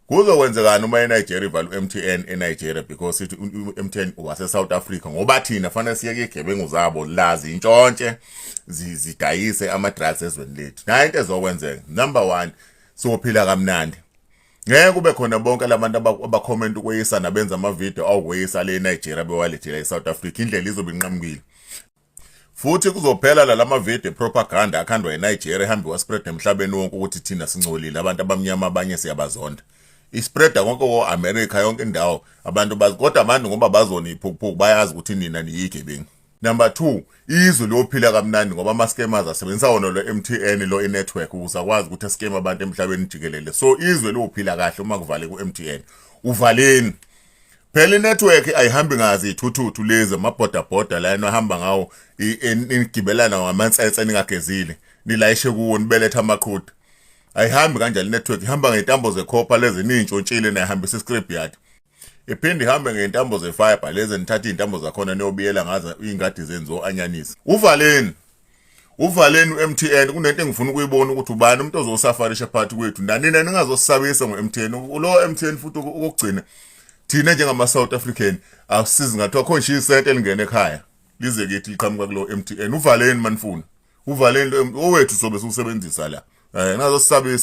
Kuzokwenzekani uma eNigeria ivala u-MTN eNigeria because ithi u-MTN wase-South Africa ngoba thina fanele siyeke igebengu zabo la zintshontshe zidayise ama-drugs ezweni lethu. Nayo into ezokwenzeka. Number 1, sophila kamnandi. Ngeke kube khona bonke labantu abakhomenta ukweyisa nabenza amavidiyo awukweyisa le eNigeria bewalethela eSouth Africa. Indlela izobe inqamukile. Futhi kuzophela la lamavidiyo propaganda akhandwa eNigeria ehambe waspread emhlabeni wonke ukuthi thina singcolile abantu abamnyama abanye siyabazonda. Ispreada konke ko-America yonke indawo abantu bazi kodwa abantu ngoba bazona iphukuphuku bayazi ukuthi nina niyigebengu. Number 2, izwe liyophila kamnandi ngoba ama-scammers asebenzisa wona lo MTN lo i-network ukuze akwazi ukuthi ascam abantu emhlabeni jikelele. So izwe liyophila kahle uma kuvale ku-MTN. Uvaleni. Phela inetwork ayihambi ngazi ithuthuthu lezi amabhoda la enohamba ngawo nigibelana ngamansetse ningagezile nilayishe kuwo nibeletha amaqhude. Ayihambi kanjalo inetwork ihamba ngey'ntambo zekhopha lezi niy'ntshontshile nayihambisa i-scrap yard. Iphinde ihambe ngey'ntambo zefiber lezi nithatha iy'ntambo zakhona niyobiyela ngazo iy'ngadi zenu zo-anyanisi. Uvaleni. Uvaleni u-MTN kunento engifuna ukuyibona ukuthi ubani umuntu ozosafarisha phakathi kwethu. Nanina ningazosisabisa ngo-MTN. Lo MTN futhi okugcina thina njengama South African awusizi ngathiwa khona nje isente elingena ekhaya lize kithi liqhamuka kulo MTN. Uvaleni manifuna. Uvaleni lo owethu sobe siwusebenzisa la. Ningazosisabisa.